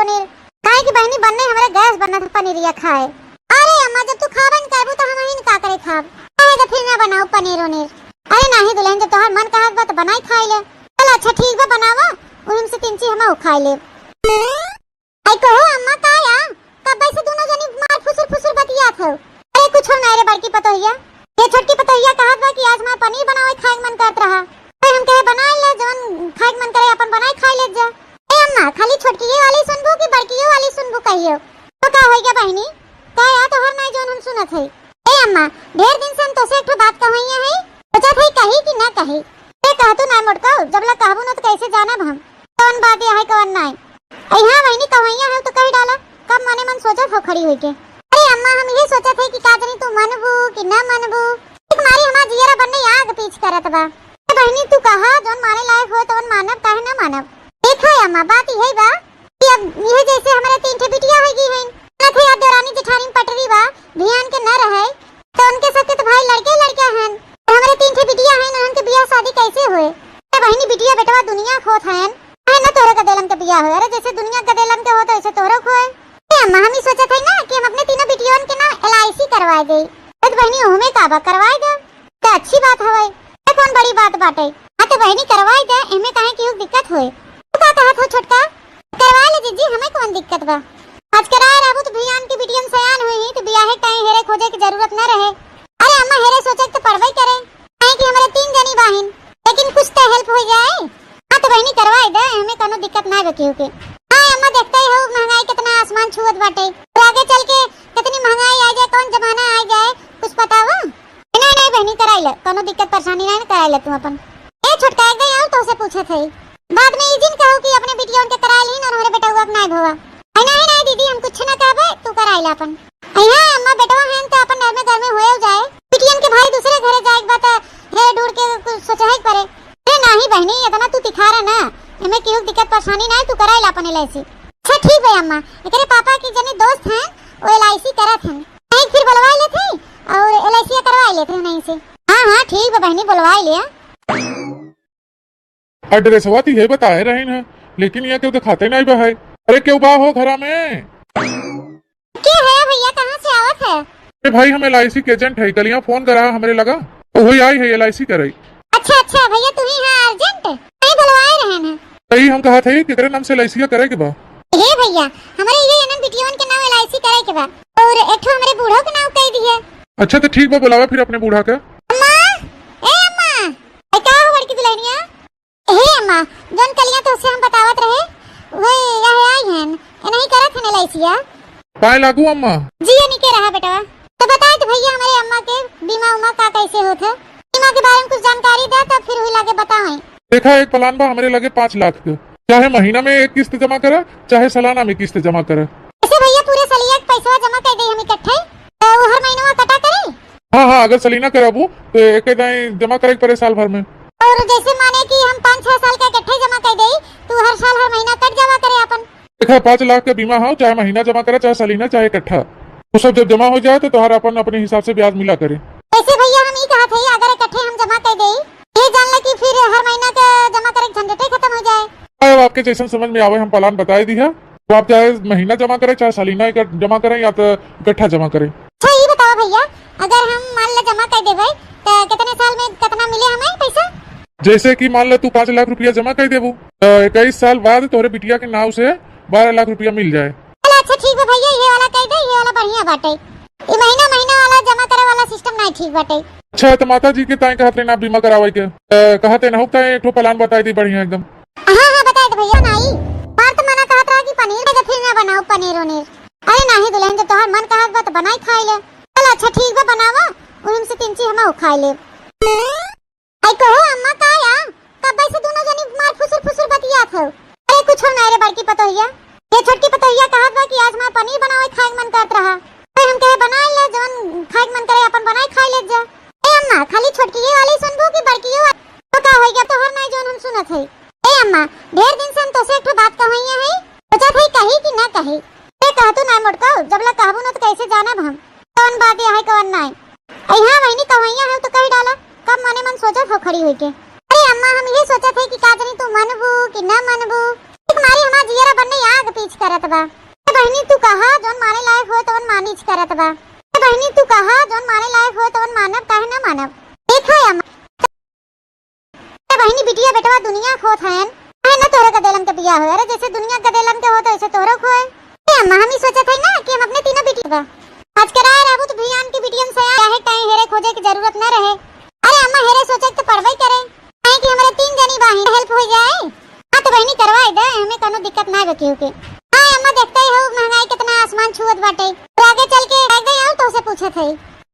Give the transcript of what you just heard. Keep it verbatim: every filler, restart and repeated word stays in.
पनीर, काहे कि बहिनी बनने हमरे गैस बनत है पनीरिया खाए। अरे अम्मा, जब तू खाबे न करबू तो हम ही न का करे खाब। अरे तो फिर ना बनाऊ पनीर उनीर। अरे नाही दुल्हन, जब तोहार मन कहत बा तो बनाई खाई ले। चल अच्छा ठीक बा, बनावा, उही में से तीन चीज हम खाई लेब। आई कहो अम्मा, का या? कब्बे से दोनों जनी मार फुसुर फुसुर बतियात हो। अरे कुछ ना रे बड़की पतोहिया, ये छोटकी पतोहिया कहत बा कि आज हमार पनीर बनावे खाए के मन करत रहा। अरे हम कहे बनाई ले, जवन खाए के मन करे अपन बनाई खाई ले जा। ए अम्मा, खाली छोटकी ये वाली सुनबू कि बड़की ये वाली सुनबू कहियो? तो का होई गया बहिनी? का या तोहर नाई जवन हम सुनत हई? ए अम्मा, ढेर दिन से हम तोसे एक ठो बात कहइया हई, सोचत हई कही कि ना कही। ए कहतू ना मोटको, जब ला कहबू ना तो कैसे जानब हम? कौन बात या है कौन नाई? अरे हाँ बहिनी, कहइया है तो कही डाला, कब मने मन सोचत हो खड़ी होई के। अरे अम्मा, हम ये सोचत है कि का जानी तू मनबू कि ना मनबू। एक मारी हमार जियरा बनने आग पीछ करत बा। ए बहिनी, तू कहा, जौन माने लायक होए तवन मानब, काहे ना मानब। देखा ए अम्मा, बात यही बा कि अब ये जैसे हमारे तीन ठे बिटिया हो गई हैं, ना थे यार देवरानी जेठानी में पटरी बा, ध्यान के न रहे, तो उनके सबके तो भाई लड़के लड़के हैं, तो हमारे तीन ठे बिटिया हैं, उनके बियाह शादी कैसे होए? ए बहिनी, बिटिया बेटवा दुनिया खोत हैं, काहे ना तोहरे गदेलन के बियाह होए? अरे जैसे दुनिया गदेलन के होत वैसे तोहरो होए। ए अम्मा, हम ही सोचत है ना कि हम अपने तीनों बिटियों के नाम एल आई सी करवाए दे। तो बहिनी, ओहमे का बा, करवाए दे। तो अच्छी बात हवे, ये कौन बड़ी बात बाटे? हाँ तो बहिनी करवाई दे, एमे काहे की दिक्कत होए? तू का कहत हो छोटका? करवा ले जीजी, हमें कौन दिक्कत बा? आज के राय रहबू तो भियान की बिटियन सयान हुई ही तो बियाहे टाइम हेरे खोजे की जरूरत न रहे। अरे अम्मा, हेरे सोचे के तो पड़बे करे, काहे कि हमारे तीन जनी बाहिन, लेकिन कुछ तो हेल्प हो जाए। हाँ तो बहिनी करवाई दे, हमें कोनो दिक्कत ना बा केहू के। हाँ अम्मा, देखते ही हो महंगाई कितना आसमान छुअत बाटे, तो आगे चल के कितनी महंगाई आ जाए, कौन जमाना आ जाए, कुछ पता बा? नहीं, नहीं बहिनी, कराई ले, कोनो दिक्कत परेशानी नहीं, कराई ले तू अपन। ए छोटका, एक दाई और तोसे पूछत है, बाद में ई जिन कहू कि अपने बिटिया उनके कराई लीन और हमरे बेटउआ के नाई भवा। अरे नहीं, नहीं दीदी, हम कुछ ना कहबे, तू कराई ले अपन। अरे हाँ अम्मा, बेटवा हैं तो अपन घर में घर में होए जाए, बिटियन के भाई दूसरे घरे जाए के बात है, ढूंढ के कुछ सोचा है परे। अरे नहीं बहिनी, इतना तू तिखारा ना, एमे केहू दिक्कत परेशानी ना है, तू कराई ले अपन एल आई सी। अच्छा ठीक बा अम्मा, एकरे पापा के जने दोस्त हैं, वो एल आई सी करत हैं, नहीं फिर बुलवा लेते हैं और एल आई सी करवा लेते हैं नहीं से। हाँ हाँ ठीक बा बहिनी, बुलवा ले। एड्रेसवा तो ये बताए रहे हैं, लेकिन ये केहू दिखाते नहीं बा है। अरे केहू बा हो घरा में? के है भैया, कहाँ से आवत है? अरे भाई, हम एल आई सी के एजेंट है, कलिया फोन करा हमरे लगा, तो वही आई है एल आई सी करे। अच्छा अच्छा भैया, तू ही है अर्जेंट, नहीं बुलवाए रहे हैं। सही हम कहा थे, केकरे नाम से एल आई सी करे के बा? हे भैया, हमरे ये एनन बिटियन के नाम एल आई सी करे के बा और एक ठो हमरे बूढ़ो के नाम कह दिए। अच्छा तो ठीक बा, बुलावा फिर अपने बूढ़ा के। अम्मा, ए अम्मा, ए का हो बड़की दुल्हनिया? हे अम्मा, जौन कलिया तोसे हम बतावत रहे, वही यह आई हैं, ए नहीं करत हैं एल आई सी या। पाए लागू अम्मा। जिया निके रहा बेटवा। तो बताए तो भैया हमरे अम्मा के बीमा उमा का कैसे होत है, बीमा के बारे में कुछ जानकारी दे तब फिर हुई लागे बताएं। देखा एक प्लान बा हमरे लगे पाँच लाख के, चाहे महीना में एक किस्त जमा करा, चाहे सालाना में किस्त जमा करा। ऐसे भैया पूरे सलिया के पैसवा जमा कर दे हम इकट्ठे, तो वो हर महीनवा कटा करे। हाँ हाँ, अगर सलीना कराबू तो एक दाई जमा करे के पड़े साल भर में। और जैसे माने कि हम पाँच छह साल का इकट्ठे जमा कर देई, तू हर साल हर महीना कट जमा करे अपन। देखा, पाँच लाख के बीमा हो, चाहे महीना जमा करे, चाहे सलीना, चाहे इकट्ठा, वो सब जब जमा हो जाए तो तोहरा अपन अपने हिसाब से ब्याज मिला करे। ऐसे भैया हम ई कहत हई, अगर इकट्ठे हम जमा कर देई, ये जान ले कि फिर हर महीना के जमा करे के झंझटे खत्म हो जाए। अब आपके जैसन समझ में आवे हम प्लान बताए दी है, तो आप चाहे महीना जमा करें, चाहे सालीना इकट-, जमा करें या तो इकट्ठा जमा करें। अच्छा, ये बताओ भैया, अगर हम मान ले जमा कर देबे, तो कितने साल में कितना मिले हमें पैसा? जैसे कि मान ले तू पाँच लाख रुपया जमा कर देबू, तो इक्कीस साल बाद तोहरे बिटिया के नाव से बारह लाख रुपया मिल जाए। चला, अच्छा ठीक बा भैया, ये वाला कर दे, ये वाला बढ़िया बाटे। ये महीना महीना वाला जमा करे वाला सिस्टम नहीं ठीक बाटे। अच्छा, तो माता जी के ताई कहत रहे ना बीमा करावे के, तो कहते ना हो, ताई एक ठो प्लान बताई दी बढ़िया एकदम। हाँ हाँ, बताए तो भैया नाई। मार तो मना कहत रहा कि पनीर का फिर ना बनाओ, पनीर उनीर। अरे नाही दुल्हन, जब तोहार मन कहत बा तो बनाई खाई ले। चल अच्छा ठीक बा, बनावा, उहिम से तीन चीज हम खाई ले। आई कहो अम्मा, का या? कब्बे से दोनों जनी मार फुसुर फुसुर बतियात हो। अरे कुछ ना रे बड़की पतोहिया, ये छोटकी पतोहिया कहत बा कि आज हमार पनीर बनावे खाए के मन करत रहा। अरे हम कहे बनाई ले, जवन खाए के मन करे अपन बनाई खाई ले जा। ए अम्मा, खाली छोटकी ये वाली सुनबू कि बड़की ये वाली? तो का होई गया तोहर नाई जवन हम सुनत हई? ए अम्मा, ढेर दिन से हम तोसे एक ठो बात कहइया हई, सोचत हई कही कि ना कही। ए कहतू ना मोटको, जब ला कहबू ना तो कैसे जानब हम कौन बात या है कौन नाई। ए हाँ बहिनी, कहइया है तो कही डाला, कब मने मन सोचत हो खड़ी होई के। अरे अम्मा, हम ये सोचत है कि का जानी तू मनबू कि ना मनबू। एक मारी हमार जियरा बन्ने आग पीछ करत बा। ए बहिनी, तू कहा, जौन माने लायक होए तवन मानीच करत बा। ए बहिनी, तू कहा, जौन माने लायक होए तवन मानब, काहे ना मानब? देखा अम्मा, ए बहिनी, बिटिया बेटवा दुनिया खोत हयन, काहे ना तोहरे गदेलन के बियाह होए? अरे, जैसे दुनिया गदेलन के होत, वैसे तोहरो खोए। ए अम्मा, हम ही सोचत हई ना कि हम अपने तीनों बिटिया बा। आज कराए रहबू तो भियान की बिटियन से चाहे कहीं हेरे खोजे की जरूरत न रहे। अरे अम्मा, हेरे सोचे के तो पड़बे करे, काहे कि हमरे तीन जनी बाही, help हो जाए। हाँ तो बहिनी, करवाए दे, हमें कोनो दिक्कत ना बा केहू के। हाँ अम्मा, देखते ही हो महंगाई कितना आसमान छुअत बाटे, तो आगे चल के आगे आओ तो उसे पूछत है।